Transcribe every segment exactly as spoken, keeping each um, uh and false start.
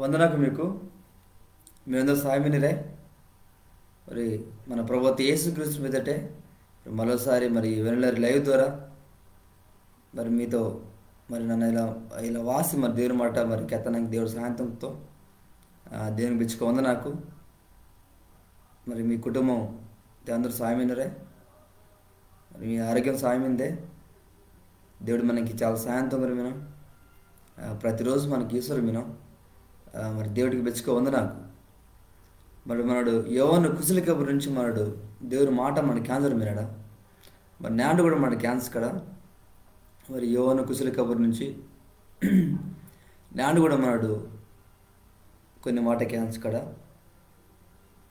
వందనాకు మీకు. మీరందరూ సాయమినిరే? మరి మన ప్రభువత్త యేసుక్రీస్తు మీదటే మరోసారి మరి వెనులరి live ద్వారా మరి మీతో మరి నన్న ఇలా, ఇలా వాసి మరి దేవుని మాట మరి కెత్తనంకి దేవుడు సాయంత్రంతో, ఆ, దేవుని బిచ్చుకు వందనాకు. మరి మీ కుటుంబం అందరూ సాయమినిరే? మరి మీ ఆరోగ్యం సాయమిందే? దేవుడు మనకి చాలా సాయంత్రం మరి మీను. ఆ, ప్రతిరోజు మనకి ఈశ్వరు మీను. ఆ, మరి దేవుడికి బెచ్చుకో వందనాకు. మరి మనడు యోవాను కుశల కబురు నుంచి మనడు దేవుని మాట మన కేంజరు మీనడా? మరి నేండు కూడా మన కేంజకడ. మరి యోవాను కుశల కబురు నుంచి నేండు కూడా మనడు కొన్ని మాట కేంజకడ.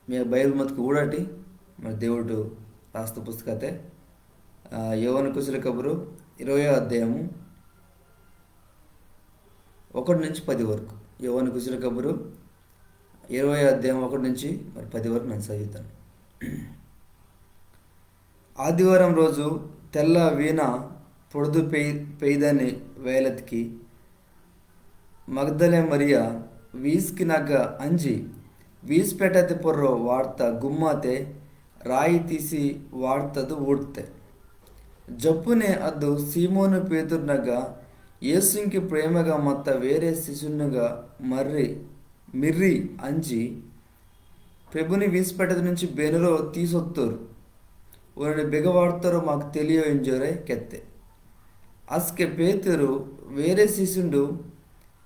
మీ బైబిల్ మత్కు ఊడటి మరి దేవుడు రాస్త పుస్తకతే, ఆ, యోవాను కుశల కబురు ఇరవయో అధ్యాయము ఒకటి నుంచి పది వరకు. యోవాను కుశల కబురు ఇరవై అధ్యాయం ఒకటి నుంచి మరి పది వరకు నన్న చదువుతాను. ఆదివారం రోజు తెల్ల వీణ పొడుదు పెయ్-, పెయ్దని వేలత్కి మగ్దలే మరియ వీస్కినగ్గ అంజి, వీస్పెటతి పొర్రో వాడ్త గుమ్మాతే రాయి తీసి వాడ్తదు ఊడ్తే. జప్పునే అద్దు సీమోను పేతుర్నగ్గ యేసుంకి ప్రేమగ మత్త వేరే శిశునుగ మర్రి, మిర్రి అంజి, పెబుని వీస్పెటతి నుంచి బేనురో తీసొత్తురు. ఓనిని బెగ వాడ్తరో మాకు తెలియో ఇంజోరే కెత్తే. అస్కె పేతురు వేరే శిశుండు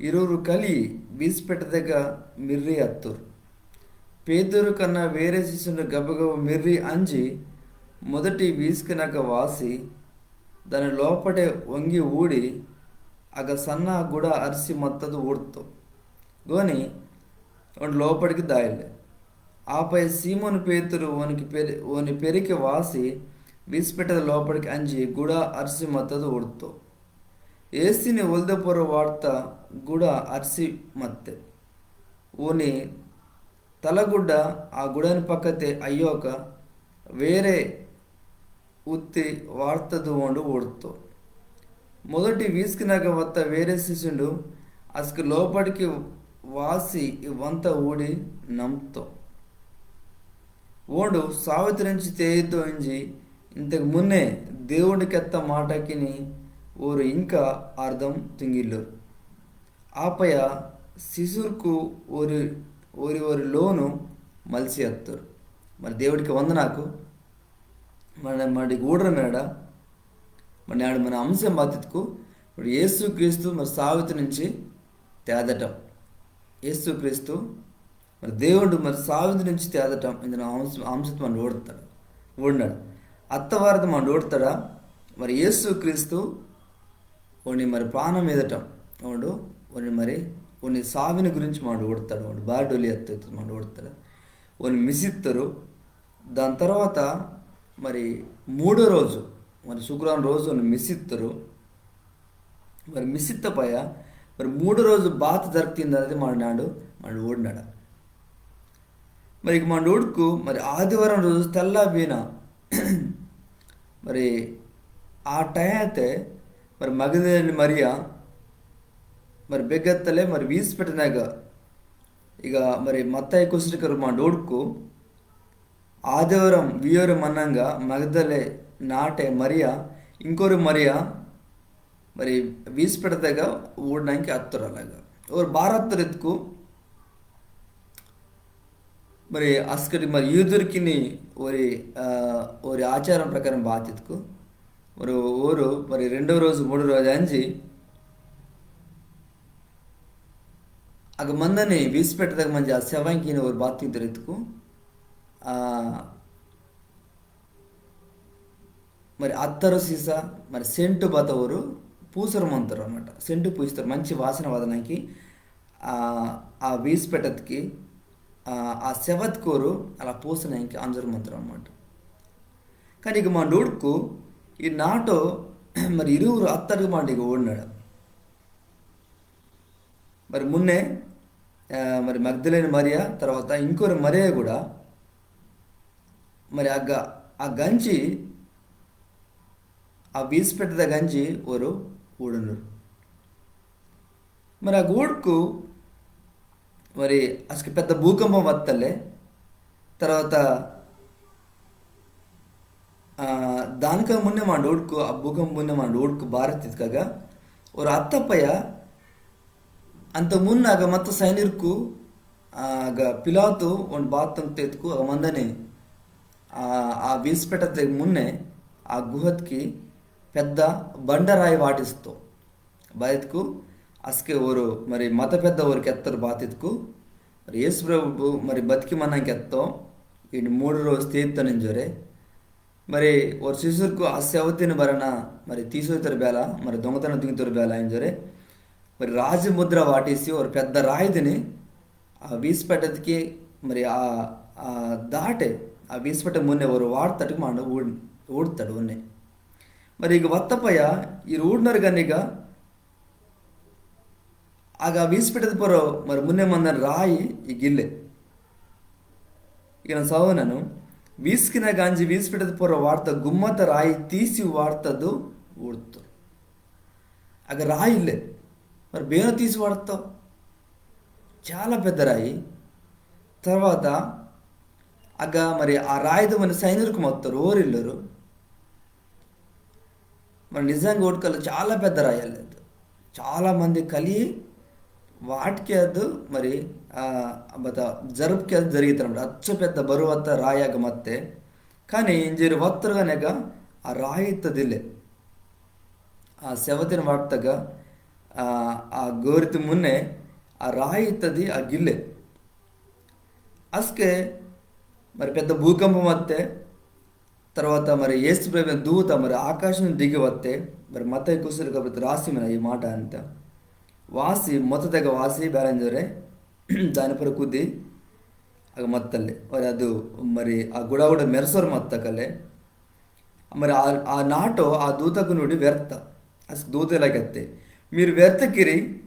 ఇరువురు కలి వీస్పెటదగ మిర్రి అత్తురు. పేతురు కన్న వేరే శిశుండు గబగబ మిర్రి అంజి మొదటి వీస్కినగ్గ వాసి, దాని లోపటే వంగి ఊడి, అగ్గ సన్న గుడ అర్సి మత్తదు ఊడ్తో. గోని ఓండు లోపటికి దాయిల్లే. ఆపై సీమోను పేతురు ఓనికి పెరి-, ఓని పెరికె వాసి, వీస్పెటద లోపటికి అంజి గుడ అర్సి మత్తదు ఊడ్తో. యేసుని ఒల్దె పొర్రో వాడ్త గుడ అర్సి మత్తె. ఓని తలగుడ్డ ఆ గుడాని పక్కతే అయ్యోక వేరే ఉత్తి వాడ్తదు ఓండు ఊడ్తో. మొదటి వీస్కినగ్గ వత్త వేరే శిశుండు అస్కె లోపటికి వాసి ఇవ్వంత ఊడి నమ్తో. ఓండు సావితి నుంచి తేయితో ఇంజి ఇంతకు మున్నే దేవుండు కెత్త మాటకిని ఓరు ఇంకా అర్థం తుంగిల్లోరు. ఆపయ శిశుర్కు ఓరి, ఓరి ఓరి లోను మల్సి అత్తోరు. మరి దేవుడికి వందనాకు. మన, మనడికి ఊడర మేడ. మన నేండు మన అంశం బాతిత్కు, మరి యేసుక్రీస్తు మరి సావితి నుంచి తేదటం. యేసుక్రీస్తు మరి దేవుండు మరి సావితి నుంచి తేదటం ఇందున అంశ-, అంశతె మనడు ఊడ్తాడు, ఊడినాడు. అత్తవారత మనడు ఊడ్తాడా? మరి యేసుక్రీస్తు ఓని మరి పానం ఈదటం, ఓండు, ఓని మరి, ఓని సావిని గురించి మనడు ఊడ్తాడు, ఓండు బారి డొల్లి అత్త మనడు ఊడ్తాడు, ఓని మిసిత్తోరు. దాని తర్వాత మరి మూడో రోజు, మరి శుక్రవారం రోజు ఓని మిసిత్తోరు. మరి మిసిత్త పయ, మరి మూడో రోజు బాత జరుగుతుంది అనేది మనడు నేండు, మనడు ఊడినాడు. మరి ఇక మనడు ఊడుకు, మరి ఆదివారం రోజు తెల్ల వీణ, మరి ఆ టైం అయితే, మరి మగదలేని మరియ, మరి బెగ్గత్తలే, మరి వీసి పెట్టినాక, ఇక మరి మత్తయి కుసరికరు మనడు ఊడుకు, ఆదివారం వియోరు మన్నంగా మగదలే నాటే మరియ, ఇంకొరు మరియ, మరి వీసి పెడతగా ఊడడానికి అత్తరు అలాగా. ఓరు బారత్తరు ఎత్తుకు, మరి అస్కటి మరి యూదుర్కిని ఓరి, ఆ, ఓరి ఆచారం ప్రకారం బాతిత్కు, మరి ఓరు మరి రెండవ రోజు, మూడో రోజు అంజి, అగ మందని వీసి పెట్టదగ మంజి ఆ శవంకిని ఓరు బాతింతరు ఎత్తుకు, ఆ, మరి అత్తరు సీసా, మరి సెంటు బతవరు పూసరు మంతరు అనమాట. సెంటు పూయిస్తారు, మంచి వాసన వదనకి, ఆ, ఆ వీసి పెట్టత్కి, ఆ, ఆ శవత్కోరు అలా పూసనకి అంజరు మంతరు అనమాట. కానీ ఇక మా నోడుకు ఈ నాటో మరి ఇరువురు అత్తరు మాట ఇక ఓడినాడు. మరి మున్నే, ఆ, మరి మగ్దలేని మరియ, తర్వాత ఇంకొరు మరియ కూడా మరి ఆ గ-, ఆ గంజి, ఆ వీసి పెట్టద గంజి ఓరు ఊడునురు. మరి ఆ గూడుకు మరి అసలు పెద్ద భూకంపం వత్తలే. తర్వాత, ఆ, దానికన్నా మున్నే మనడు ఊడ్కు, ఆ భూకంపం మున్నే మనడు ఊడ్కు భారత్ ఇత్కగా, ఓరు అత్తపయ్య అంత మున్న అగ మత్త సైనికుర్కు, ఆ, అగ పిలాతు ఓండు బాత్తంతెత్కు అగ మందని, ఆ, ఆ వీసిపెట్టతే మున్నే ఆ గుహత్కి పెద్ద బండరాయి వాటిస్తో. బాతిత్కు అస్కే ఓరు మరి మత పెద్ద ఓరు కెత్తోరు బాతిత్కు, మరి యేసు ప్రభు మరి బతికి మనంకెత్తో, ఈడు మూడు రోజు తేత్తోండింజోరే. మరి ఓరు శిష్యుర్కు ఆ సెవతిని బరన మరి తీసోయితోరు బేల, మరి దొంగతనం తుంగితోరు బేల ఇంజోరే. మరి రాజముద్ర వాటిసి ఓరు పెద్ద రాయిదిని ఆ వీసిపెట్టతికి మరి ఆ, ఆ దాటే, ఆ వీసిపెట్ట మున్నే ఓరు వాడ్తట్కు మనడు ఊడ్-, ఊడ్తాడు ఉన్నే. మరి ఇక వత్తపయ్య ఈరు ఊడినారు కానీ ఇక అగ వీసిపెట్టది పొర్రో మరి మున్నే మందని రాయి ఇగిల్లే. ఇక నన్న సదవనాను, వీస్కిన గాంజి వీసిపెట్టది పొర్రో వాడ్త గుమ్మత రాయి తీసి వాడ్తదు ఊడ్తోరు. అగ రాయి ఇల్లే, మరి బేనో తీసి వాడ్తో, చాలా పెద్ద రాయి. తర్వాత అగ మరి ఆ రాయిది మన సైనికుర్కు మత్తోరు ఓరిల్లోరు. మరి నిజంగా ఊడ్కలు చాలా పెద్ద రాయి అల్లే. చాలా మంది కలియి వాటికి అదు మరి, ఆ, బత జరుపుకి అదు జరిగితే అనమాట. అచ్చ పెద్ద బరువత్త రాయి అగ మత్తే. కానీ ఇంజేరి వత్తోరు కనుక ఆ రాయి ఇత్తదిల్లే. ఆ సెవతిని వాడ్తగా, ఆ, ఆ గోరితి మున్నే ఆ రాయి ఇత్తది అగిల్లే. అస్కే మరి పెద్ద భూకంపం వత్తే, తర్వాత మరి యేసు ప్రభుని దూత మరి ఆకాశం దిగి వత్తే, మరి మత్తయి కుసరి కాబట్టి రాసి మన ఈ మాట అంతా. వాసి, మొత్తదగ్గ వాసి బేలంజోరే, దాని పొర్రో కుద్ది, అగ మత్తల్లే. మరి అదు, మరి ఆ గుడ గుడ మెరసోరు మత్తకల్లే. మరి ఆ, ఆ నాటో ఆ దూతకు నుడి వెర్త. అస్కు దూత ఇలా కెత్తే. మీరు వెర్తకిరి,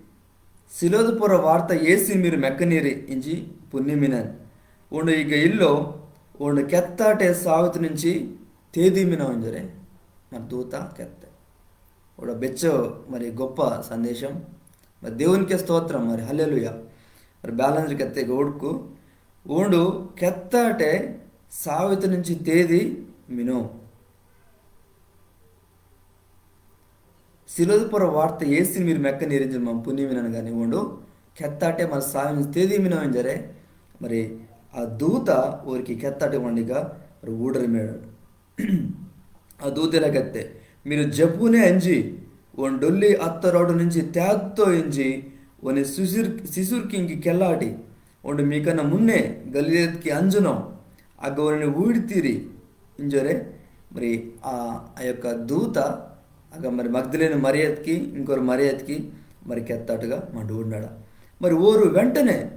సిలోద పొర్రో వాడ్త యేసి మీరు మెక్కనీరి ఇంజి పున్ని మినన్. ఓండు ఇక ఇల్లో, ఓండు కెత్తాటే సావితి నుంచి తేది మినో ఇంజోరే. మరి దూత కెత్తే. ఓడ బెచ్చో మరి గొప్ప సందేశం. మరి దేవునికే స్తోత్రం మరి. హల్లెలూయా. మరి బేలంజోరు కెత్తే ఇక ఊడ్కు. ఓండు కెత్తాటే సావితి నుంచి తేది మినో. సిలోద పొర్రో వాడ్త యేసి మీరు మెక్కనీరి ఇంజి మమ్మ పున్ని మినన్ గాని ఓండు కెత్తాటే మరి సావితి నుంచి తేది మినో ఇంజోరే. మరి ఆ దూత ఓరికి కెత్తాటే మండిగా మరి ఊడోరు మినడు. ఆ దూత ఇలా కెత్తే, మీరు జపునే అంజి, ఓండు డొల్లి అత్తరోడు నుంచి తేత్తో ఇంజి, ఓని శిశుర్-, శిశుర్కింకి కెల్లాటి, ఓండు మీకన్న మున్నే గలిలేత్కి అంజనో, అగ్గ ఓనిని ఊడితీరి ఇంజోరే. మరి ఆ, ఆ యొక్క దూత అగ్గ మరి మగ్దలేను మరియత్కి, ఇంకొరు మరియత్కి మరి కెత్తాటుగా మండు ఊడినాడ. మరి ఓరు వెంటనే,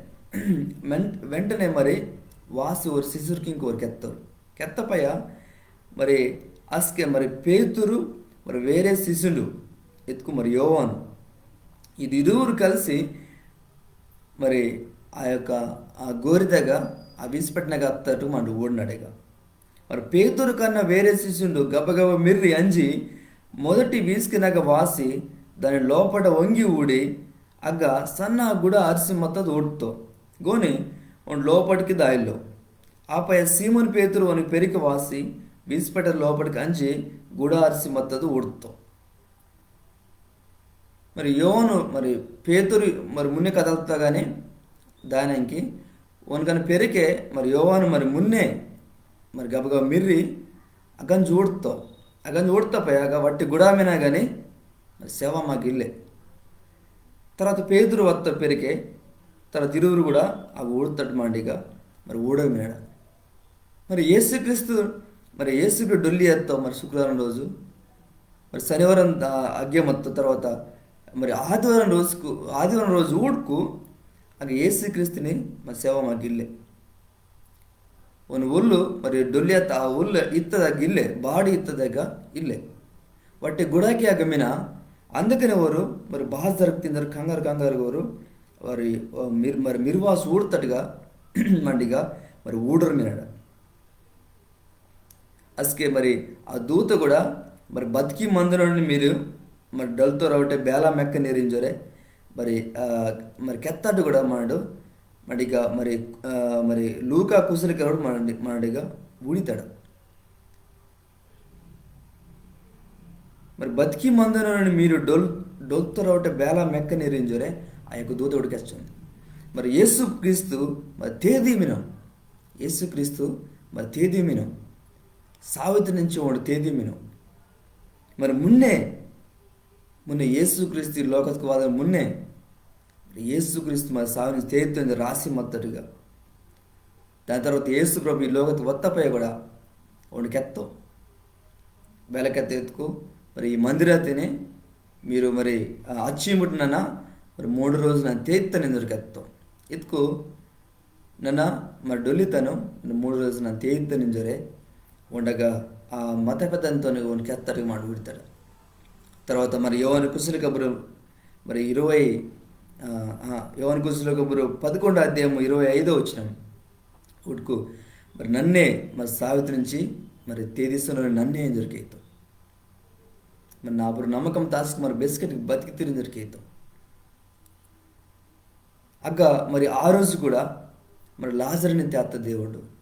వెం-, వెంటనే మరి వాసి ఓరు శిశుర్కింకి ఓరు కెత్తోరు. కెత్తపయ్య మరి అస్కే మరి పేతురు, మరి వేరే శిష్యుండు ఇత్కు మరి యోవాను, ఇది ఇరువురు కలిసి మరి ఆ యొక్క ఆ గోరిదగ్గ ఆ వీసిపెట్టనగ్గ అత్తట్టు మండు ఊడినాడిగ. మరి పేతురు కన్న వేరే శిష్యుండు గబగబ మిర్రి అంజి మొదటి వీస్కినగ్గ వాసి దాని లోపట వంగి ఊడి అగ్గ సన్న గుడ అర్సి మత్తదు ఊడ్తో. గోని ఓండు లోపటికి దాయిల్లో. ఆపయ సీమోను పేతురు ఓని పెరిక వాసి వీసిపెట్ట లోపటికి అంజి గుడ అర్సి మత్తదు ఊడ్తో. మరి యోవాను, మరి పేతురు మరి మున్నే కదల్తగానే దానంకి ఓనికన్న పెరికే మరి యోవాను మరి మున్నే మరి గబగబ మిర్రి అగ్గంజి ఊడ్తో. అగ్గంజి ఊడ్తపయ్య అగ్గ వట్టి గుడ మినా గాని మరి సెవ మాకిల్లే. తర్వాత పేతురు వత్తో పెరికే, తర్వాత ఇరువురు గుడ అగ్గ ఊడ్తట్టు మండిగ మరి ఊడోరు మినడ. మరి యేసుక్రీస్తు, మరి యేసుకు డొల్లి అత్తో మరి శుక్రవారం రోజు, మరి శనివారం, ఆ, అగ్గె మత్తో తర్వాత మరి ఆదివారం రోజుకు, ఆదివారం రోజు ఊడ్కు అగ్గ యేసుక్రీస్తుని మరి సెవ మాకిల్లే. ఓని ఒల్లు మరి డొల్లి అత్త ఆ ఒల్లు ఇత్తదగ్గ ఇల్లే, బాడి ఇత్తదగ్గ ఇల్లే. వట్టి గుడకి అగ్గ మిన, అందుకనే ఓరు మరి బాజ జరుగ్తిందోరు కంగారు కంగారు ఓరు, మరి, ఓ, మిర్-, మరి మిర్వాసు ఊడ్తట్టుగా మండిగా మరి ఊడోరు మినడ. అస్కే మరి ఆ దూత గుడ మరి బతికి మందనోడిని మీరు మరి డొల్తోరవటే బేల మెక్కనీరి ఇంజోరే. మరి, ఆ, మరి కెత్తాటు గుడ మండు మడిగా మరి, ఆ, మరి లూకా కుశల కబురు మనడి-, మనడిగా ఊడితాడు. మరి బతికి మందనని మీరు డొల్-, డొల్తరవట బేల మెక్కనిరింజొరే ఆ యొక్క దూత ఉడికేస్తుంది. మరి యేసు క్రీస్తు మరి తేదీ మినో, యేసు క్రీస్తు మరి తేదీ మినో, సావితి నుంచి ఓండు తేదీ మినో. మరి మున్నే, మున్నే యేసు క్రీస్తు ఈ లోకత్కు వాదన మున్నే, యేసు క్రీస్తు మరి సావిని తేదితో రాసి మత్తట్టుగా. దాని తర్వాత యేసు ప్రభు ఈ లోకత్కు వత్తపై కూడా ఓండు కెత్తో. బేల కెత్త ఇత్కు మరి ఈ మందిరతినే మీరు మరి, ఆ, అచ్చి ముట్టినన మరి మూడు రోజున తేదితనింజొరే కెత్తో. ఇత్కు నన్న మరి డొల్లితను, నన్న మూడు రోజున తేదితనింజొరే ఓండగా ఆ మత పెద్దంతోని ఓండు కెత్తటికి మాడు ఊడితాడు. తర్వాత మరి యోవాను కుశల కబురు మరి ఇరవై, ఆ, ఆ, యోవాను కుశల కబురు పదకొండో అధ్యాయము ఇరవై ఐదో వచనం. ఊడ్కు మరి నన్నే మరి సావితి నుంచి మరి తేదిస్తున్న నన్నే ఇంజొరే కెత్తో. మరి నా పొర్రొ నమ్మకం తాస్కు మరి బెస్కెట్కి బతికితిరింజొరే కెత్తో. అగ్గ మరి ఆ రోజు కూడా మరి లాజరుని తేత్త దేవుండు.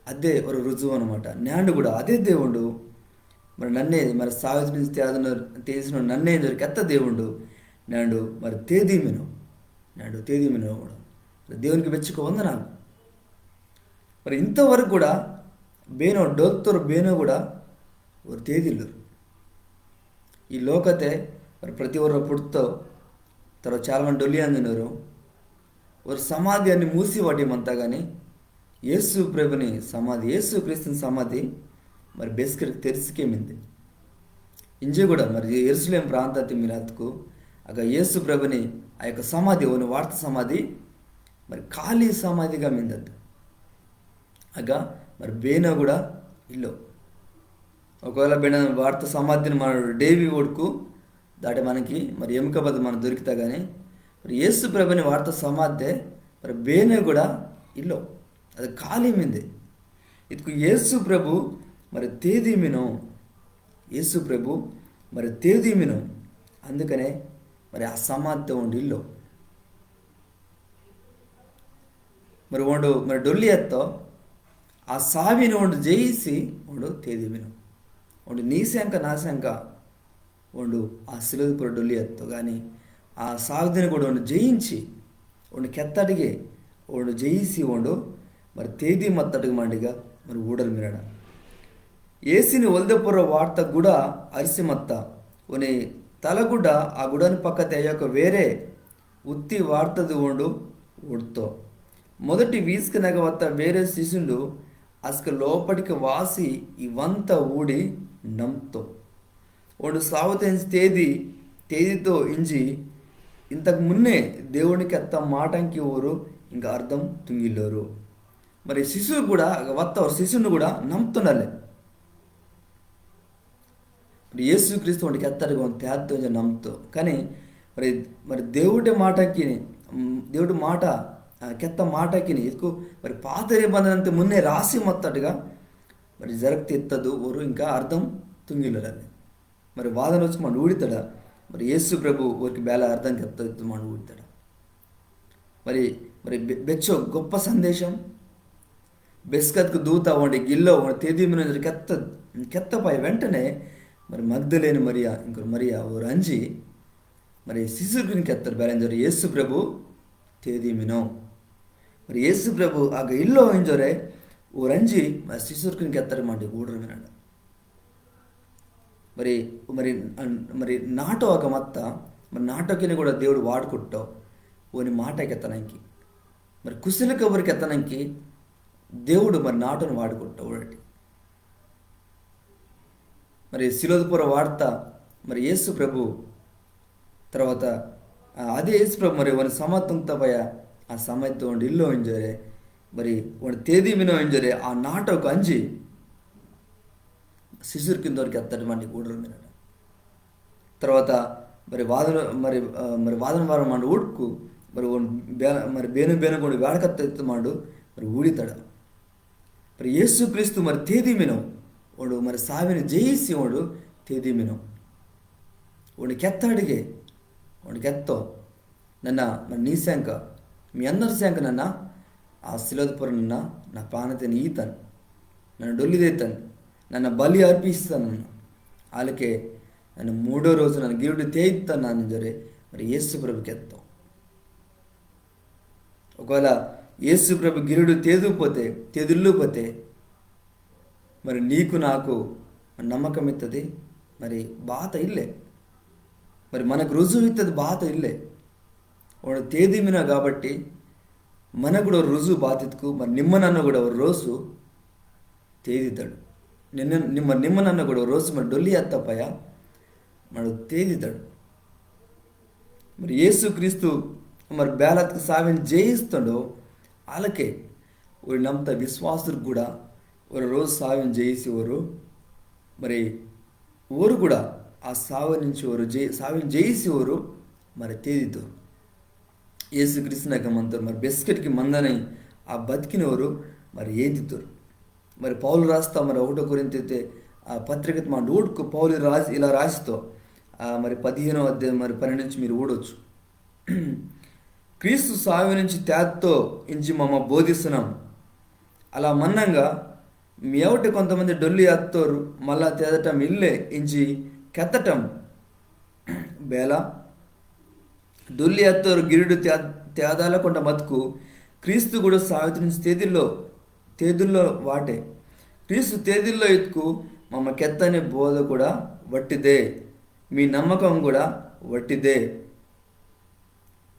అదే ఒక రుజువు అనమాట. నేండు కూడా అదే దేవుండు మరి నన్నే మరి సావితి నుంచి తేదిన, తేదిసిన నన్నే ఇంజొరే కెత్త దేవుండు. నేండు మరి తేదీ మినో, నేండు తేదీ మినో కూడా. దేవునికి మెచ్చుకో వందనాలు. మరి ఇంతవరకు కూడా బేనో డొల్తోరు బేనో కూడా ఓరు తేదిల్లోరు. ఈ లోకతే మరి ప్రతి ఒర్రో పుట్తో, తర్వాత చాలా మంది డొల్లి అందినోరు. ఓరు సమాధి అన్ని మూసి వాటి మంతా కానీ యేసు ప్రభుని సమాధి, యేసు క్రీస్తుని సమాధి మరి బెస్కెట్కి తెరిసికే మిందే. ఇంజె కూడా మరి యెరూషలేం ప్రాంతతి మిలాత్కు అగ్గ యేసు ప్రభుని ఆ యొక్క సమాధి, ఓని వార్త సమాధి మరి ఖాళీ సమాధిగా మిందద్దు. అగ్గ మరి బేనో కూడా ఇల్లో. ఒకవేళ బేనో వార్త సమాధిని మనడు డేవి ఓడ్కు దాటే మనకి మరి ఎముక బద్ద మన దొరికితా కానీ మరి యేసు ప్రభుని వార్త సమాధే మరి బేనో కూడా ఇల్లో. అది ఖాళీ మిందే. ఇత్కు యేసు ప్రభు మరి తేదీ మినో, యేసు ప్రభు మరి తేదీ మినో. అందుకనే మరి ఆ సమాధితే ఓండు ఇల్లో. మరి ఓండు మరి డొల్లి అత్తో, ఆ సావిని ఓండు జయిసి ఓండు తేదీ మినో. ఓండు నీ సెంక నా సెంక ఓండు ఆ సిలువ పొర్రొ డొల్లి అత్తో కానీ ఆ సావితిని కూడా ఓండు జయించి, ఓండు కెత్తటికే ఓండు జయిసి ఓండు మరి తేదీ మత్తటికి మండిగా మరి ఊడోరు మినడ. యేసుని ఒల్దె పొర్రొ వాట్త గుడ అరిసి మత్త, ఓని తల గుడ్డ ఆ గుడ్డని పక్కతె అయ్యొక వేరే ఉత్తి వాట్తది ఓండు ఊడ్తో. మొదటి వీస్కినగ వత్త వేరే శిష్యుండు అస్కె లోపటికి వాసి ఇవంత ఊడి నమ్తో. ఓండు సావుతెంచి తేది, తేదితో ఇంజి ఇంతకు మున్నే దేవుని కెత్త మాటంకి ఓరు ఇంక అర్థం తుంగిల్లోరు. మరి శిష్యుడు కూడా, వత్త శిష్యుడు కూడా నమ్తుండాలి. మరి యేసుక్రీస్తు ఓండు కెత్తటికి ఓండు తేద్తో ఇంజి నమ్తో. కానీ మరి, మరి దేవుడి మాటకి, మ్, దేవుడి మాట, ఆ, కెత్త మాటకి ఇత్కు మరి పాత నిబంధన అంతే మున్నే రాసి మత్తట్టుగా మరి జరగతి ఇత్తదు ఓరు ఇంకా అర్థం తుంగిల్లరు అది. మరి వాదన వచ్చి మన ఊడితాడా? మరి యేసు ప్రభు ఓరికి బేల అర్థం కెత్త ఇత్తు మన ఊడితాడా? మరి, మరి బె-, బెచ్చో గొప్ప సందేశం. బెస్కత్కు దూత ఓండు గిల్లో ఓండు తేది మినో ఇంజోరె కెత్త, కెత్త పయ వెంటనే మరి మగ్దలేని మరియ, ఇంకొరు మరియ ఓరు అంజి మరి శిశుర్కిని కెత్తోరు బేల ఇంజోరె యేసు ప్రభు తేది మినో. మరి యేసు ప్రభు అగ్గ ఇల్లో ఇంజోరె ఓరు అంజి మరి శిశుర్కిని కెత్తోరు మండి ఊడోరు మినడ. మరి, మరి, మరి నాటో అగ్గ మత్త, మరి నాటోకిని కూడా దేవుడు వాడుకుట్టో, ఓని మాట కెత్తనంకి. మరి కుశల కబురు కెత్తనంకి దేవుడు మరి నాటోని వాడుకుట్టో ఊడటి. మరి సిలువద పొర్రొ వాట్త, మరి యేసు ప్రభు తర్వాత, ఆ, అదే యేసు ప్రభు మరి ఓని సమాధి తుంగ్త పయ, ఆ సమాధి ఓండు ఇల్లో ఇంజోరె, మరి ఓండు తేది మినో ఇంజోరె, ఆ నాటోకు అంజి శిశుర్కిని దోరు కెత్తోరు మండి ఊడోరు మినడ. తర్వాత మరి వాదన, మరి, ఆ, మరి వాదన వారం మండు ఊడ్కు, మరి ఓండు బే-, మరి బేను బేను కూడా వేడకత్త ఎత్తు మండు, మరి ఊడితాడ. మరి యేసు క్రీస్తు మరి తేది మినో, ఓండు మరి సావిని జయిసి ఓండు తేది మినో. ఓండు కెత్తటికె, ఓండు కెత్తో, నన్న మరి నీ సెంక, మీ అందరి సేంక నన్న ఆ సిలువత్ పొర్రొ నన్న నా పానతిని ఈతన్, నన్న డొల్లి దేతన్, నన్న బలి అర్పిస్తన్. ఆలకే నన్న మూడో రోజు నన్న గిరుడు తేదితన్ ఇంజోరె మరి యేసు ప్రభు కెత్తో. ఒకవేళ యేసు ప్రభు గిరుడు తేదుపోతే, తేదిల్లుపోతే, మరి నీకు నాకు నమ్మకం ఇత్తది మరి బాత ఇల్లే. మరి మనకు రుజువు ఇత్తది బాత ఇల్లే. ఓండు తేదిమిన కాబట్టి మనకు కూడా రుజువు బాతిత్కు మరి నిమ్మ నన్న కూడా ఒక రోజు తేదితాడు. నిన్న నిమ్మ నిమ్మ నన్న కూడా ఒక రోజు మరి డొల్లి అత్తపయ మరి తేదితాడు. మరి యేసు క్రీస్తు మరి బేలత్కు సావిని జయిస్తుండో, ఆలకే ఓరి నమ్త విశ్వాసురు కూడా ఒక రోజు సావిని జయిసి ఓరు, మరి ఓరు కూడా ఆ సావు నుంచి ఓరు జయి సావిని జయిసి ఓరు మరి తేదితోరు. యేసు క్రీస్తునగ్గ మంతోరు మరి బెస్కెట్కి మందని ఆ బతికినోరు మరి ఏదితోరు. మరి పౌలు రాస్తా మరి ఒకటో కొరింథీతే ఆ పత్రికత్ మా డూడ్కు పౌలు రాసి ఇలా రాసితో, ఆ, మరి పదిహేనో అధ్యాయం మరి పన్నెండు నుంచి మీరు ఊడొచ్చు. క్రీస్తు సావి నుంచి తేత్తో ఇంజి మమ్మ బోధిస్తున్నాం. అలా మన్నంగా మీ అవుటే కొంతమంది డొల్లి అత్తోరు మళ్ళా తేదటం ఇల్లే ఇంజి కెత్తటం బేలా. డొల్లి అత్తోరు గిరుడు తే-, తేదాలకుండా మతుకు క్రీస్తు కూడా సావితి నుంచి తేదిల్లో, తేదిల్లో వాటే. క్రీస్తు తేదిల్లో ఇతుకు మమ్మ కెత్తని బోధ కూడా వట్టిదే, మీ నమ్మకం కూడా వట్టిదే.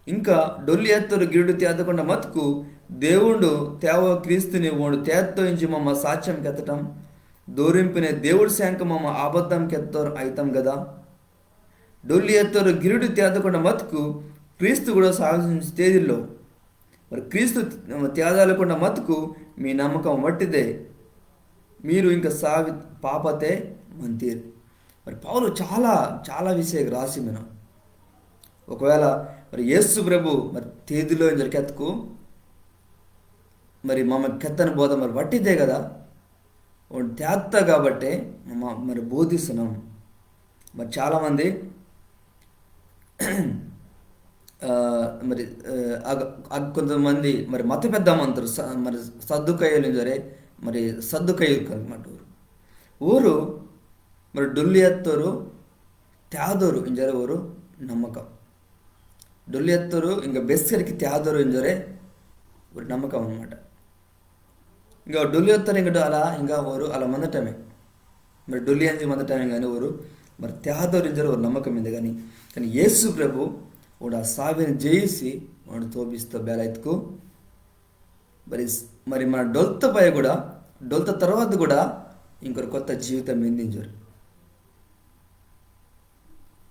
ఇంకా డొల్లి అత్తోరు గిరుడు తేదకుండా మతుకు దేవుండు తేవ క్రీస్తుని ఓండు తేత్తో ఇంజి మమ్మ సాక్ష్యం కెత్తటం దోరింపిన దేవుడి శాంక మమ్మ అబద్ధం కెత్తోరు అయితాం కదా. డొల్లి అత్తోరు గిరుడు తేదకుండా మతుకు క్రీస్తు కూడా సావితి నుంచి తేదిల్లో. మరి క్రీస్తు తేదాలకుండా మతుకు మీ నమ్మకం వట్టిదే, మీరు ఇంకా సావి పాపతే మంతీరు. మరి పౌలు చాలా చాలా విషయాలు రాసి మనం ఒకవేళ మరి యేసు ప్రభు మరి తేదిల్లో ఇంజోరె కెత్తుకు మరి మమ్మ కెత్తని బోధ మరి వట్టిదే కదా. ఓండు తేత్త కాబట్టే మమ్మ మరి బోధిస్తున్నాం. మరి చాలామంది, ఆ, మరి, ఆ, అగ-, అగ-, కొంతమంది మరి మత పెద్ద మంతోరు స-, మరి సద్దుకయ్యలు ఇంజోరె, మరి సద్దుకయ్యలు అనమాట. ఓరు, ఓరు మరి డొల్లి అత్తోరు తేదోరు ఇంజోరె ఓరు నమ్మకం. డొల్లి అత్తోరు ఇంకా బెస్కెట్కి తేదోరు ఇంజోరె ఓరు నమ్మకం అనమాట. ఇంకా డొల్లి అత్తోరు ఇంకా అలా ఇంకా ఓరు అలా మందటమే. మరి డొల్లి అంజి మందటమే కానీ ఓరు మరి తేదోరు ఇంజోరె ఓరు నమ్మకం మిందే కానీ. కానీ యేసు ప్రభు ఓండు ఆ సావిని జయిసి ఓండు తోపిస్తో బేలా ఇతుకు. మరి స్-, మరి మన డొల్త పయ కూడా, డొల్త తర్వాత కూడా ఇంకొక కొత్త జీవితం మిందే ఇంజోరె.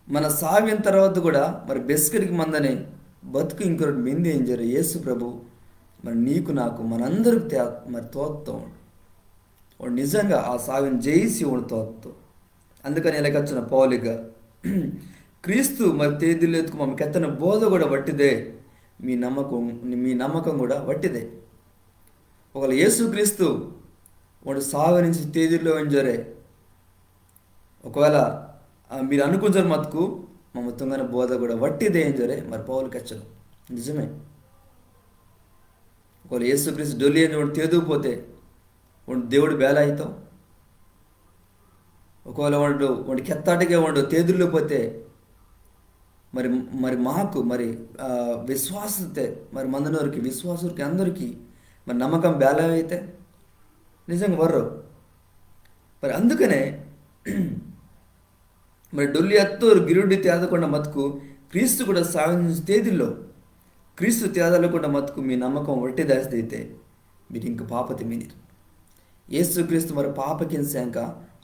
మన సావిన తర్వాత కూడా మరి బెస్కెట్కి మందని బతుకు ఇంకొకటి మిందే ఇంజోరె యేసు ప్రభు మరి నీకు నాకు మనందరికి తే-, మరి తోత్తో. ఓండు నిజంగా ఆ సావిని జయిసి ఓండు తోత్తో. అందుకని ఇలా కెచ్చిన పౌలిగా క్రీస్తు మరి తేదిల్లో ఇతుకు మమ్మ కెత్తని బోధ కూడా వట్టిదే, మీ నమ్మకం, మీ నమ్మకం కూడా వట్టిదే. ఒకవేళ యేసు క్రీస్తు ఓండు సావి నుంచి తేదిల్లో ఇంజోరె ఒకవేళ, ఆ, మీరు అనుకుంజోరె మతుకు మమ్మ తుంగని బోధ కూడా వట్టిదే ఇంజోరె మరి పౌలు కెచ్చోండు. నిజమే. ఒకవేళ యేసు క్రీస్తు డొల్లి అంజి ఓండు తేదుపోతే ఓండు దేవుడు బేలా అయితో. ఒకవేళ ఓండు, ఓండు కెత్తాటికే ఓండు తేదిల్లుపోతే మరి, మరి మాకు, మరి, ఆ, విశ్వాసతే, మరి మందనోరికి, విశ్వాసురికి అందరికీ మరి నమ్మకం బేలా అయితే నిజంగా వర్రో. మరి అందుకనే మరి డొల్లి అత్తోరు గిరుడి తేదకుండా మతుకు క్రీస్తు కూడా సావి నుంచి తేదిల్లో. క్రీస్తు తేదలకుండా మతుకు మీ నమ్మకం వట్టిదాసిదైతే మీరు ఇంక పాపతి మినిరు. యేసు క్రీస్తు మరి పాపకిన్ సేంక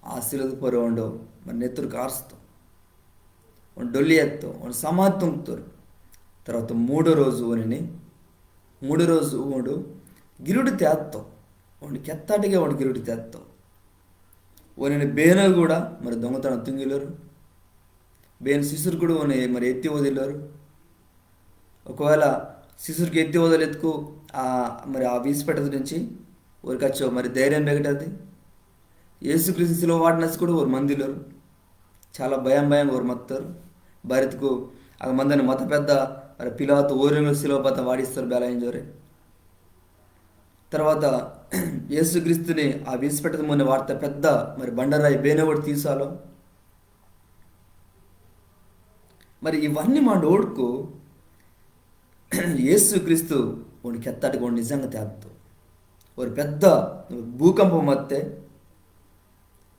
ఆ సిలువత్ పొర్రొ ఓండు మరి నెత్తురు కార్స్తో, ఓండు డొల్లి అత్తో, ఓండు సమాధి తుంగ్తోరు. తర్వాత మూడో రోజు ఓనిని, మూడో రోజు ఓండు గిరుడి తేత్తో, ఓండు కెత్తాటికే ఓండు గిరుడి తేత్తో. ఓనిని బేనో కూడా మరి దొంగతనం తుంగిలోరు. బేన్ శిష్యుర్కు కూడా ఓని మరి ఎత్తి ఓదిలోరు. ఒకవేళ శిష్యుర్కు ఎత్తి ఓదలెత్తుకు ఆ మరి ఆ వీసిపెట్టది నుంచి ఓరికచ్చో మరి ధైర్యం బెగటది. యేసుక్రీస్తు సిలువ వాటనసి కూడా ఓరు మందిలోరు. చాలా భయం భయం ఓరు మత్తోరు. బారిత్కు ఆ మందని మత పెద్ద మరి పిలాతు ఓరిని సిలువ పత వాడిస్తారు బేల ఇంజోరే. తర్వాత యేసుక్రీస్తుని ఆ విడిచిపెట్టక మున్నే వార్త పెద్ద మరి బండరాయి బేనోడు తీసాలో. మరి ఇవన్నీ మా డోడ్కు యేసుక్రీస్తు ఓండు కెత్తాటికి ఓండు నిజంగా తేత్తో. ఓరు పెద్ద భూకంపం వత్తే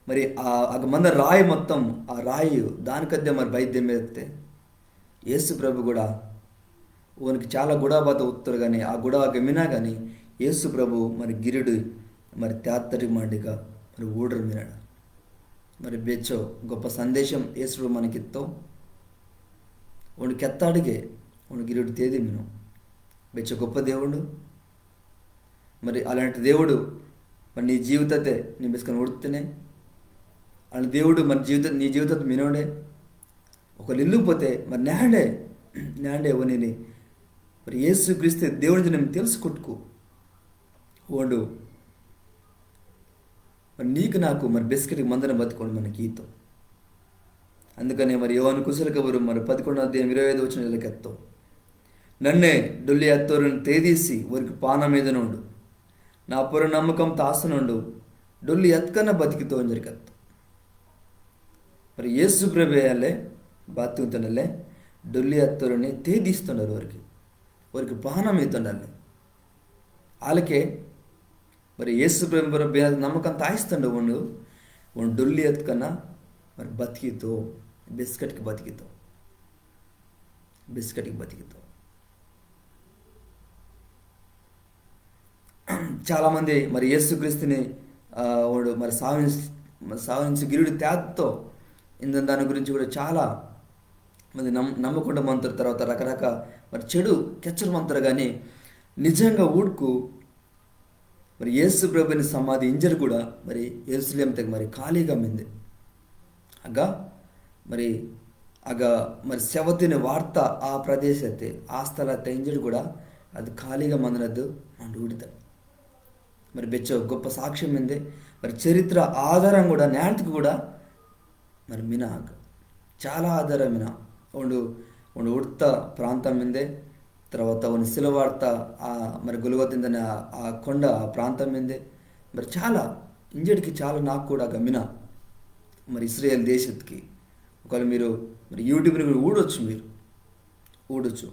మరి ఆ అగ మంద రాయి మొత్తం ఆ రాయి దానికద్దే మరి బయట దెమ్మేస్తే యేసు ప్రభు కూడా ఓనికి చాలా గుడా బాత ఉత్తరు కానీ ఆ గుడా అగ మినా కానీ యేసు ప్రభు మరి గిరుడు మరి తేత్తటి మాండిగా మరి ఊడరు మినాడు. మరి బెచ్చో గొప్ప సందేశం యేసు ప్రభు మనకిత్తో. ఓండు కెత్తాడిగే ఓండు గిరుడు తేది మినో. బెచ్చో గొప్ప దేవుడు. మరి అలాంటి దేవుడు మరి నీ జీవితతే నీ బెస్కని ఊడుతేనే అలాంటి దేవుడు మరి జీవిత నీ జీవితతే మినోడే. ఒకవేళ ఇల్లుపోతే మరి నేండే నేండే ఓనిని మరి యేసు క్రీస్తు దేవుడిని నేను తెలుసుకుట్టుకు ఓండు మరి నీకు నాకు మరి బెస్కెట్కి మందన బతుకోండు మనకి ఈతో. అందుకనే మరి యోహాను కుశల కబురు మరి పదకొండో అధ్యాయం ఇరవై ఐదో వచనం ఇలా కెత్తో. నన్నే డొల్లి అత్తోరిని తేదీసి ఓరికి పానం ఈదనోండు. నా పొర్రొ నమ్మకం తాసనోండు డొల్లి ఎత్కన బతికితో ఇంజోరి కెత్తో. మరి యేసు ప్రభు అల్లే బాతుంతనల్లే డొల్లి అత్తోరిని తేదిస్తుండాలి ఓరికి. ఓరికి పానం ఈతుండాలి. ఆలకే మరి యేసు ప్రభు పొర్రొ బే-, నమ్మకం తాయిస్తుండు ఓండు. ఓండు డొల్లి ఎత్కన మరి బతికితో. బెస్కెట్కి బతికితో. బెస్కెట్కి బతికితో. చాలా మంది మరి యేసుక్రీస్తుని, ఆ, ఓండు మరి సావించి, మరి సావించి గిరుడు తేత్తో ఇందని దాని గురించి కూడా చాలా మంది నమ్-, నమ్మకుండా మంతారు. తర్వాత రకరకాల మరి చెడు కెచ్చరు మంతారు కానీ నిజంగా ఊడుకు మరి యేసు ప్రభుని సమాధి ఇంజోరి కూడా మరి యెరూషలేం తెగ మరి ఖాళీగా మిందే. అగ మరి అగ మరి సెవతిని వార్త ఆ ప్రదేశతే ఆ స్థలతే ఇంజోరి కూడా అది ఖాళీగా మందనద్దు మండు ఊడితాడు. మరి బెచ్చో గొప్ప సాక్ష్యం మిందే. మరి చరిత్ర ఆధారం కూడా నేంటికి కూడా మరి మినాకు చాలా ఆధారం మినా. ఓండు, ఓండు ఉడ్త ప్రాంతం మిందే, తర్వాత ఓని సిలువ వార్త ఆ మరి గొల్గొత ఇందని ఆ, ఆ కొండ ఆ ప్రాంతం మిందే. మరి చాలా ఇంజెడికి చాలా నాకు కూడా అగ మినా. మరి ఇస్రాయేల్ దేశత్కి ఒకవేళ మీరు మరి YouTube-ని కూడా ఊడొచ్చు మీరు. ఊడొచ్చు.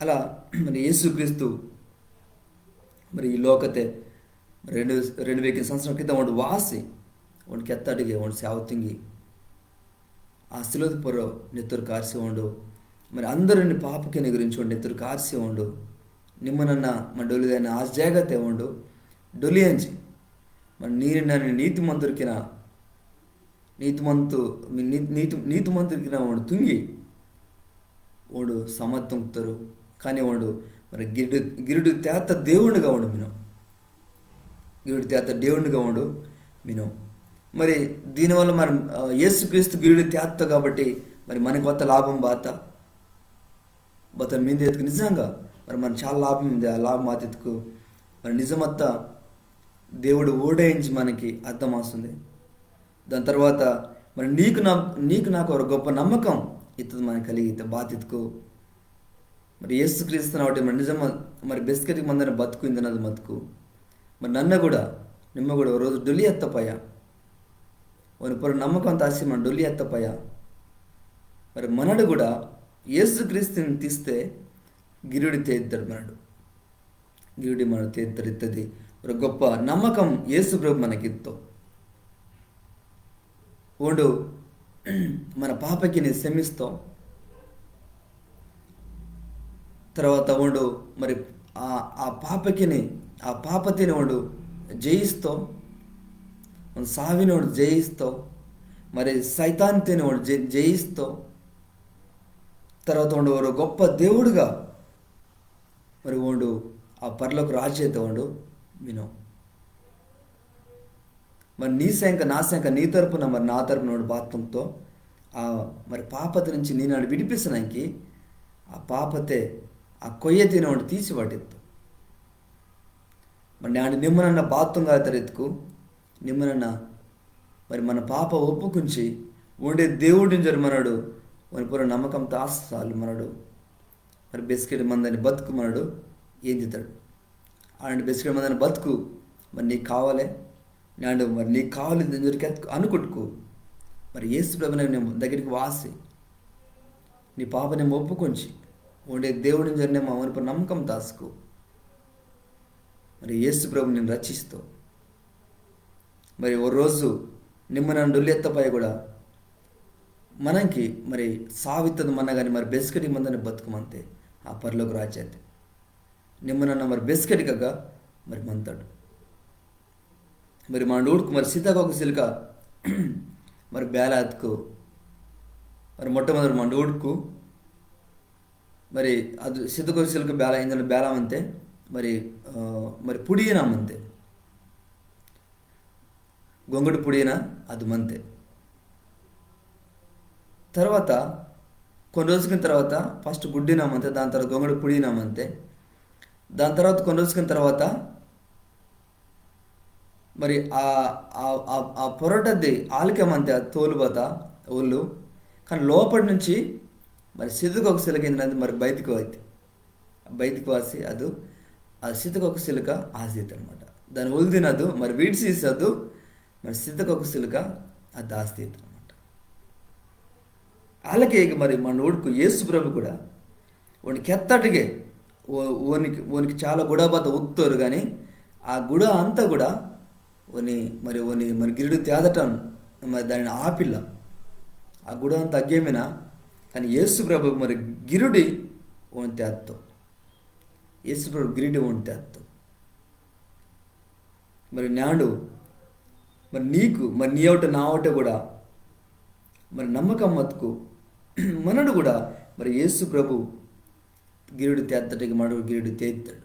అలా మరి యేసుక్రీస్తు మరి ఈ లోకతే రెండు, రెండు వేల సంవత్సరం క్రితం ఓండు వాసి, ఓండు కెత్తడిగే, ఓండు సేవ తుంగి. ఆ సిలువతి పొర్రొ నెత్తురు కార్సి ఓండు. మరి అందరిని పాపకిని గురించి ఓండు నెత్తురు కార్సి ఓండు. నిమ్మనన్న మా డొలిదైన ఆ జాగతే ఓండు. డొలి అంజి. మరి నీరు నన్ను నీతిమంతురికిన నీతిమంతు-, నీ-, నీతి-, నీతిమంతుడికి నా ఓండు తుంగి, ఓండు సమాధి తుంగ్తోరు. కానీ ఓండు మరి గిరుడు, గిరుడు తేత్త దేవుండుగా ఓండు మినో. గిరుడు తేత్త దేవుండుగా ఓండు మినో. మరి దీనివల్ల మరి, ఆ, యేసుక్రీస్తు గిరుడు తేత్త కాబట్టి మరి మనకు వత్త లాభం బాత? బత మిందే ఇత్కు నిజంగా మరి మన చాలా లాభం మిందే. ఆ లాభం ఆతిత్కు మరి నిజమత్త దేవుడు ఓడేంచి మనకి అర్థమాస్తుంది. దాని తర్వాత మరి నీకు నా-, నీకు నాకు ఒక గొప్ప నమ్మకం ఇత్తది మనకి కలిగితే బాతిత్కు మరి యేసుక్రీస్తుని ఒకటి మరి నిజమ మరి బెస్కెట్కి మందని బతుకు ఇందనది మతుకు మరి నన్న కూడా నిమ్మ కూడా ఒక రోజు డొల్లి ఎత్తపయ్య. ఓని పొర్రొ నమ్మకం తాసి మన డొల్లి ఎత్తపయ్య. మరి మనడు కూడా యేసుక్రీస్తుని తీస్తే గిరుడి తేద్దాడు మనడు. గిరుడి మనడు తేద్దాడు ఇత్తది. ఒక గొప్ప నమ్మకం యేసు ప్రభు మనకిత్తో. ఓండు మన పాపకిని క్షమిస్తో. తర్వాత ఓండు మరి ఆ, ఆ పాపకిని, ఆ పాపతిని ఓండు జయిస్తో. ఓండు సావిని ఓండు జయిస్తో. మరి సైతాన్తిని ఓండు జ-, జయిస్తో. తర్వాత ఓండు ఒక గొప్ప దేవుడుగా మరి ఓండు ఆ పరలోక రాజ్యతే ఓండు మినో. మరి నీ సెంక, నా సెంక, నీ తరపున, మరి నా తరపున ఓండు బాతుంగ్తో, ఆ, మరి పాపతి నుంచి నీ నన్ను విడిపిస్తనాంకి, ఆ పాపతే, ఆ కొయ్యతిని ఓండు తీసి వాటిత్తో. మరి నాడు నిమ్మనన్న బాతుంగా తరెత్తుకు, నిమ్మనన్న, మరి మన పాప ఒప్పుకుంచి, ఓండే దేవుడింజరు మనడు, ఓని పొర్రొ నమ్మకం తాసాలు మనడు. మరి బెస్కెట్ మందని బతుకు మనడు ఏందితాడు. అలాంటి బెస్కెట్ మందని బతుకు మరి నీకు కావాలే? నేడు మరి నీకు కావాలి ఇంజోరి కెత్కు అనుకుట్కు మరి యేసు ప్రభుని నిమ్మ దగ్గరికి వాసి నీ పాపని ఒప్పుకొంచి ఓండే దేవుడు ఇంజోరి నిమ్మ ఓని పొర్రో నమ్మకం తాస్కు మరి యేసు ప్రభు నిన్ను రక్షిస్తో. మరి ఓ రోజు నిమ్మ నన్న డొల్లి ఎత్తపాయ కూడా మనంకి మరి సావిత్తది మన్న గాని మరి బెస్కెటికి మందని బతుకు మంతే ఆ పరలోక రాజ్యాతే. నిమ్మ నన్న మరి బెస్కెటికగా మరి మంతాడు. మరి మనడు ఊడ్కు మరి సీతాకోక సిలుక మరి బేల అత్కు మరి మొట్టమొదటి మనడు ఊడ్కు మరి అది సీతాకోక సిలుక బేల ఇంజన బేల మంతే మరి, ఆ, మరి పుడియన మంతే. గొంగడి పుడియన అది మంతే. తర్వాత కొన్ని రోజుల తర్వాత first గుడ్డిన మంతే, దాని తర్వాత గొంగడి పుడియన మంతే. దాని తర్వాత కొన్ని రోజుల తర్వాత మరి ఆ, ఆ, ఆ, ఆ పొరటది ఆలకే మంతే, ఆ తోలు బత ఒళ్ళు. కానీ లోపటి నుంచి మరి సిద్ధకొక సిలక ఏంటంటే మరి బయటకు అయితే బయటకు వాసి అది ఆ సిద్ధకొక సిలక ఆసీత్ అనమాట. దాని ఒలిదినదు మరి వీడ్సీసదు మరి సిద్ధకొక సిలక అది ఆసీత్ అనమాట. అలాగే ఇక మరి మన ఊడుకు యేసు ప్రభు కూడా ఓని కెత్తటికే ఓ-, ఓనికి, ఓనికి చాలా గుడ బత ఉత్తోరు కానీ ఆ గుడ అంతా కూడా ఓని మరి ఓని మరి గిరుడు తేదటం మరి దానిని ఆపిల్ల. ఆ గుడ అంతా అగ్గేమిన కానీ యేసు ప్రభు మరి గిరుడి ఓని తేత్తో. యేసు ప్రభు గిరుడి ఓని తేత్తో. మరి నాడు మరి నీకు మరి నీ అవుట నా అవుట కూడా మరి నమ్మకం మతుకు మనడు కూడా మరి యేసు ప్రభు గిరుడు తేత్తటికి మనడు గిరుడు తేత్తాడు.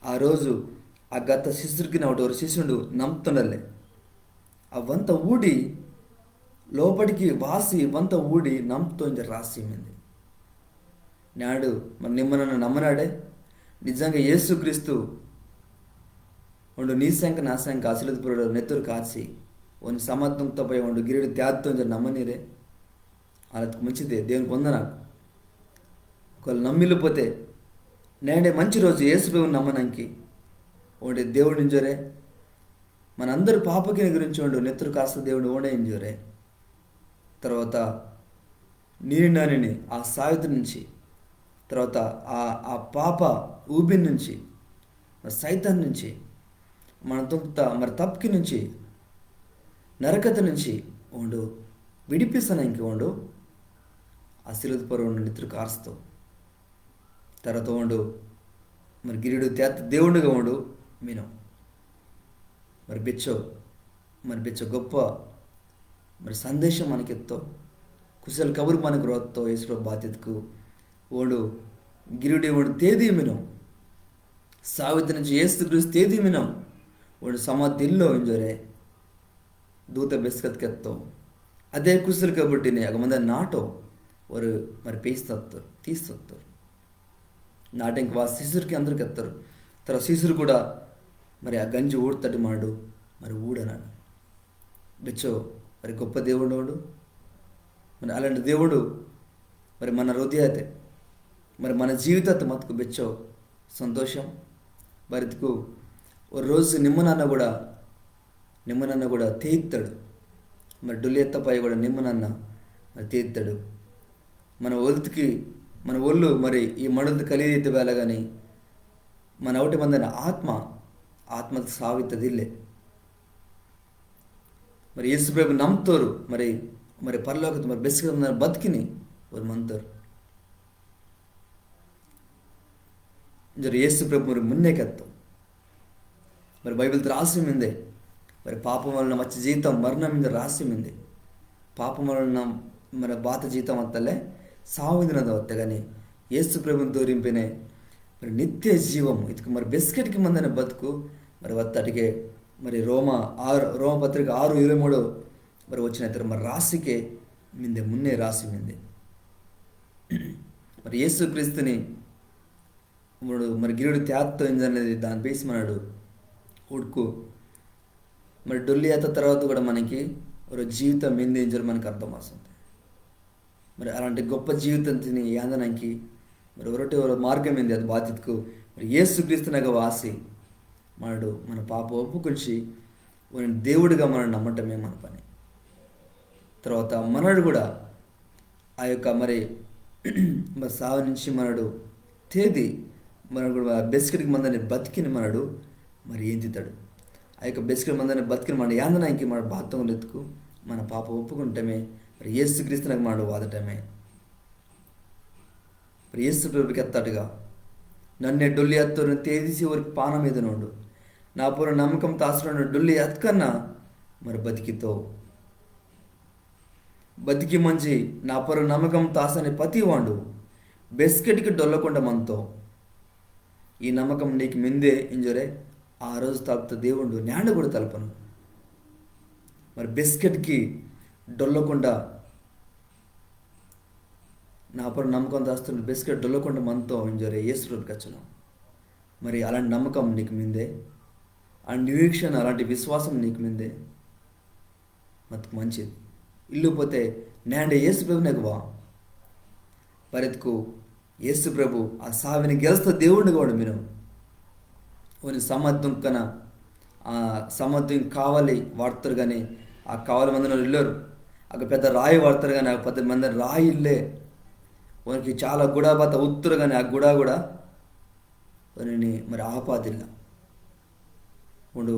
ఆ రోజు ఆ గత శిష్యుడికి నా ఒకటి శిష్యుడు నమ్ముతుండలే. అవంతా ఊడి లోపటికి వాసి ఇవంతా ఊడి నమ్ముతోంది రాసి మింది. నాడు మరి నిమ్మనన్న నమ్మనాడే నిజంగా యేసుక్రీస్తు ఉండు నీ శంక నా శంక అసలు పురుడు నెత్తురు కాచి ఓని సమాత్మంతో పై ఉండు గిరిడి తేత్తోంది నమ్మనీరే. అలా మంచిదే, దేవునికి వందనాలు. ఒకవేళ నమ్మిల్లిపోతే నేడే మంచి రోజు యేసు ప్రభుని నమ్మనంకి ఓండే దేవుడు ఇంజోరే. మనందరూ పాపకిని గురించి ఉండు నెత్తురు కాస్త దేవుడు ఓండే ఇంజోరే. తర్వాత నీని నానిని ఆ సావితి నుంచి, తర్వాత ఆ, ఆ పాప ఊబి నుంచి, మరి సైతాన్ నుంచి, మన తుంక్త మరి తప్కి నుంచి, నరకత నుంచి ఉండు విడిపిస్తానంకి ఉండు ఆ సిలువత పొర్రో ఉండు నెత్తురు కారుస్తూ. తర్వాత ఉండు మరి గిరిడు తేత్త దేవుండుగా ఉండు మీను. మరి బెచ్చో, మరి బెచ్చో గొప్ప మరి సందేశం మనకెత్తో, కుశల కబురు మనకు రోత్తో యేసు ప్రభు బాతిత్కు. ఓండు గిరుడి ఓండు తేది మినో, సావితి నుంచి యేసు క్రీస్తు తేది మినో, ఓండు సమాధి ఇల్లో ఇంజోరే దూత బెస్కత్ కెత్తో. అదే కుశల కబుర్టిని అగ మంద నాటో ఓరు మరి పేయిస్తత్తోరు, తీస్తత్తోరు. నాటెంక వా శిష్యుర్కి అందరు కెత్తోరు. తర్వాత శిష్యురు కూడా మరి ఆ గంజి ఊడ్తటి మాడు మరి ఊడనాడు. బెచ్చో మరి గొప్ప దేవుడు ఓండు. మరి అలాంటి దేవుడు మరి మన హృదయతే, మరి మన జీవితతే మతుకు బెచ్చో సంతోషం. బారిత్కు ఓ రోజు నిమ్మనన్న కూడా, నిమ్మనన్న కూడా తేయిత్తడు. మరి డొల్లి ఎత్తపాయ కూడా నిమ్మనన్న మరి తేయిత్తడు. మన ఒల్తికి, మన ఒళ్ళు మరి ఈ మడుల్తు కలిదైతే వేళ కానీ మన అవుటి మందని ఆత్మ, ఆత్మత సావిత్తదిల్లే. మరి యేసు ప్రభు నమ్ముతోరు, మరి, మరి పరలోకత మరి బెస్కె మందని బతుకిని ఓరు మంతోరు. ఇంజోరు యేసు ప్రభు మరి మున్నే కెత్తో. మరి బైబిల్తు రాసి మిందే, మరి పాపం వలన వచ్చే జీతం మరణం ఇంజోరు రాసి మిందే. పాపం వలన మరి బాత జీతం అత్తలే సావు ఇందినది వత్తే కానీ యేసు ప్రభుని దోరింపినే మరి నిత్య జీవము ఇదికి మరి బెస్కెట్కి మందని బతుకు. మరి వత్తటికే మరి రోమా ఆరు, రోమా పత్రిక ఆరు ఇరవై మూడు మరి వచ్చిన ఇతర మరి రాసికే మిందే, మున్నే రాసి మిందే. మరి యేసు క్రీస్తుని మరి, మరి గిరుడు తేత్తో ఇంజనేది దాని బేసి మనడు ఊడ్కు. మరి డొల్లి అత్త తర్వాత కూడా మనకి ఒక జీవితం మిందే ఇంజోరు మనకు అర్థమవుతుంది. మరి అలాంటి గొప్ప జీవితం తిని ఏందనంకి మరి ఒరొటే ఒరొ మార్గం ఏంది అది బాతిత్కు మరి యేసు క్రీస్తునగ వాసి మనడు మన పాప ఒప్పుకుంచి ఓని దేవుడుగా మనడు నమ్మటమే మన పని. తర్వాత మనడు కూడా ఆ యొక్క మరి మరి సావు నుంచి మనడు తేది మనడు కూడా బెస్కెట్కి మందని బతికిని మనడు మరి ఏంతితాడు. ఆ యొక్క బెస్కెట్ మందని బతికిని మన యాందనానికి మన బాత్తం ఎత్తుకు మన పాప ఒప్పుకుంటమే మరి యేసు క్రీస్తునకు మనడు వాదటమే. మరి యేసు ప్రభు కెత్తాడుగా, నన్నే డొల్లి అత్తోరిని తేదిసి ఓరికి పానం ఈదనోండు, నా పొర్రొ నమ్మకం తాసనోండు డొల్లి అత్కన్నా మరి బతికితో. బతికి మంజి నా పొర్రొ నమ్మకం తాసని పతి వాండు బెస్కెట్కి డొల్లకుండా మంతో. ఈ నమ్మకం నీకు మిందే ఇంజోరే ఆ రోజు తలప్త దేవుండు నేండు కూడా తలపను. మరి బెస్కెట్కి డొల్లకుండా నా పొర్రొ నమ్మకం తాస్తోండు బెస్కెట్ డొల్లకుండా మంతో ఇంజోరే యేసు ప్రభు కెచ్చను. మరి అలాంటి నమ్మకం నీకు మిందే, ఆ నిరీక్షణ, అలాంటి విశ్వాసం నీకు మిందే మత్కు మంచిది. ఇల్లు పోతే నేండే యేసు ప్రభునకు వా. పరిత్కు యేసు ప్రభు ఆ సావిని గెలుస్త దేవుండు కూడా మిను. ఓని సమాధి తుంకన ఆ సమాధి కావలి వాడతారు కానీ ఆ కావలి మందని ఇల్లోరు. ఒక పెద్ద రాయి వాడతారు కానీ ఆ పెద్ద మందని రాయి ఇల్లే. ఓనికి చాలా గుడాబత ఉత్తురు కానీ ఆ గుడా కూడా ఓనిని మరి ఆపాదిల్ల. ఓండు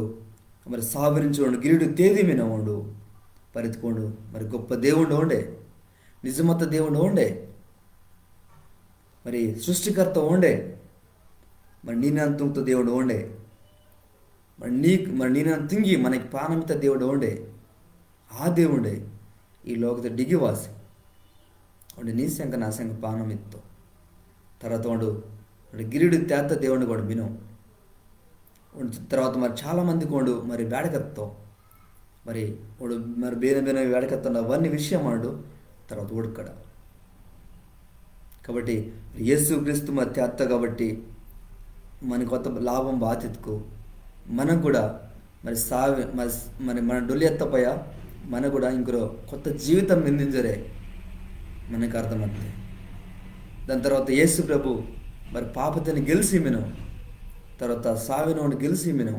మరి సావిరించి ఓండు గిరిడు తేది మిన ఓండు పరిత్కు ఓండు మరి గొప్ప దేవుండు ఓండే, నిజమత్త దేవుండు ఓండే, మరి సృష్టికర్త ఓండే, మరి నిన్నన్ తుంగ్త దేవుండు ఓండే, మరి నీ మరి నిన్నన్ తుంగి మనకి పానమిత దేవుండు ఓండే. ఆ దేవుండే ఈ లోకత డిగివాసి ఓండు నీ సెంక నా సెంక పానం ఇత్తో. తర్వాత ఓండు ఓండు గిరిడు తేత్త దేవుండు కూడా మిను. ఓండు తర్వాత మరి చాలా మందికి ఓండు మరి వేడకత్తో. మరి ఓండు మరి బేన బేన వేడకత్తుండ అవన్నీ విషయం ఓండు తర్వాత ఊడకడ. కాబట్టి యేసు క్రీస్తు మరి తేత్త కాబట్టి మన కొత్త లాభం బాతిత్కు మనకు కూడా మరి సావి మరి మరి మన డొల్లి ఎత్తపయ మనకు కూడా ఇంకొక కొత్త జీవితం మిందింజరే మనకు అర్థమవుతుంది. దాని తర్వాత యేసు ప్రభు మరి పాపతిని గెలిసి మిను, తర్వాత సావిని ఓండు గెలిసి మిను,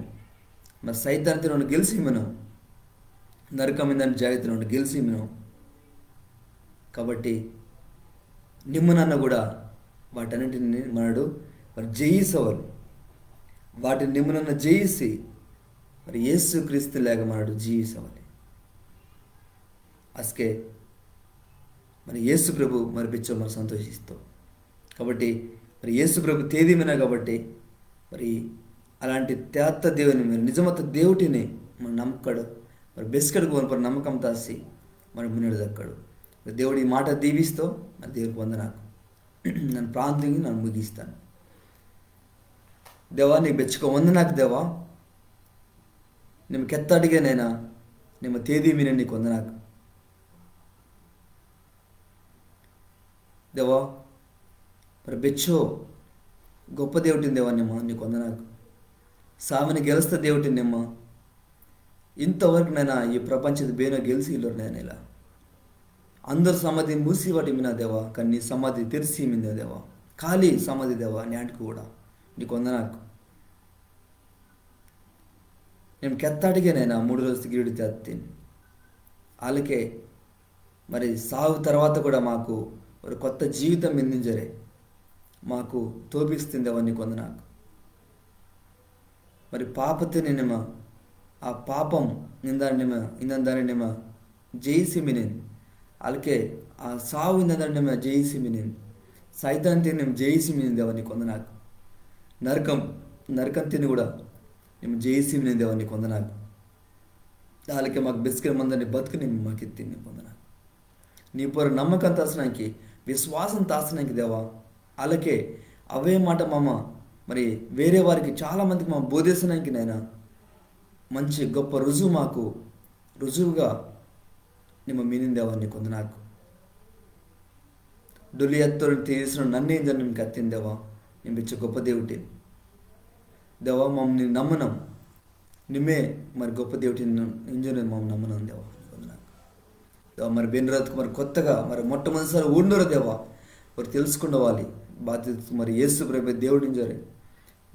మరి సైతాన్ తిని ఓండు గెలిసి మిను, నరకం ఇందని జాగతిని ఓండు గెలిసి మిను. కాబట్టి నిమ్మ నన్న కూడా వాటన్నిటిని మనడు మరి జయించవాలి. వాటిని నిమ్మ నన్న జయించి మరి యేసు క్రీస్తు లేక మనడు జీవించవాలి. అస్కే మరి యేసు ప్రభు మరి బెచ్చో మరి సంతోషిస్తో. కాబట్టి మరి యేసు ప్రభు తేది మిన కాబట్టి మరి అలాంటి తేత్త దేవుని మరి నిజమత్త దేవుటిని మన నమ్మకడు మరి బెస్కడు గోని పర నమ్మకం తాసి మరి మున్నెడు దక్కడు. మరి దేవుడు ఈ మాట దీవిస్తో మరి దేవుడికి వందనాకు. నన్ను ప్రార్థన నన్ను ముగిస్తాను. దేవా, నీకు బెచ్చుకో వందనాకు దేవా. నిమ్మ కెత్తడిగేనైనా నిమ్మ తేదీ మినె నీకు వందనాకు. దేవా, మరి బెచ్చో గొప్ప దేవుటిని దేవా నిమ్మ నీకు వందనాకు. సామిని గెలుస్త దేవుటిని నిమ్మ. ఇంతవరకు నైనా ఈ ప్రపంచది బేనో గెలిసి ఇల్లోరు నైనా ఇలా. అందరు సమాధి మూసి వాటి మినా దేవా, కానీ నీ సమాధి తెరిసి మిందే దేవా. ఖాళీ సమాధి దేవా, నేంటికి కూడా నీకు వందనాకు. నిమ్మ కెత్తడిగేనైనా మూడు రోజు గిరిడి తేత్తిని. అలాకే మరి సావు తర్వాత కూడా మాకు ఒక కొత్త జీవితం మిందింజరే మాకు తోపిస్తుంది దేవా నీకు వందనాకు. మరి పాపతిని నిమ్మ, ఆ పాపం ఇందని నిమ్మ, ఇందని దాని నిమ్మ జయిసి మినిన్. అలాకే ఆ సావు ఇందని దాని నిమ్మ జయిసి మినిన్. సైతాన్ తిని నిమ్మ జయిసి మినిన్ దేవా నీకు వందనాకు. నరకం, నరకం తిని కూడా నిమ్మ జయిసి మినిన్ దేవా నీకు వందనాకు. అలాకే మాకు బెస్కెట్ మందని బతుకు నిమ్మ మాకు ఇత్తిని నీకు వందనాకు. నీ పొర నమ్మకం తాసనానికి, విశ్వాసం తాసనానికి దేవా. అలాకే అవే మాట మామ మరి వేరే వారికి చాలా మందికి మామ బోధిసనానికి నైనా మంచి గొప్ప రుజువు మాకు రుజువుగా నిమ్మ మినిన్ దేవా నీకు వందనాకు. డొల్లి ఎత్తోరిని తీసిన నన్నే ఇంజని నిమ్మ కెత్తిని దేవా, నిమ్మ బెచ్చో గొప్ప దేవుటిని. దేవా, మమ్మ నిన్ను నమ్మనం. నిమ్మే మరి గొప్ప దేవుటిని ఇంజని మమ్మ నమ్మనం దేవా. వందనాకు. దేవా, మరి బెన్రత్కు మరి కొత్తగా మరి మొట్టమొదటిసారి ఊడినోరు దేవా, వారు తెలుసుకుండవాలి. బాతిత్కు మరి యేసు ప్రభు దేవుడు ఇంజోరె.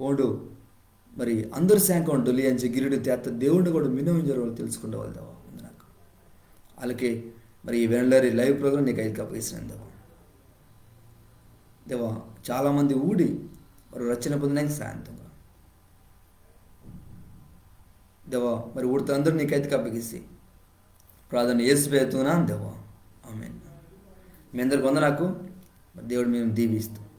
ఓండు మరి అందరి సేంక డొల్లి అంజి గిరిడు తేత్త దేవుడు కూడా మినో ఇంజోరె ఓండు తెలుసుకుండవాలి దేవా. వందనాకు. అలాకే మరి ఈ వెనలరి live program నీ కైతె అప్పగిసినాను దేవా. దేవా, చాలా మంది ఊడి మరి రచ్చన పొందనాంకి సాయం తుంగా. దేవా, మరి ఊడితో అందరు నీ కైతె అప్పగిసి ప్రార్థన యేసు పేరుతోనా దేవా. ఆమేన్. మీ అందరికి వందనాకు. మరి దేవుడు మిమ్ము దీవిస్తోండు.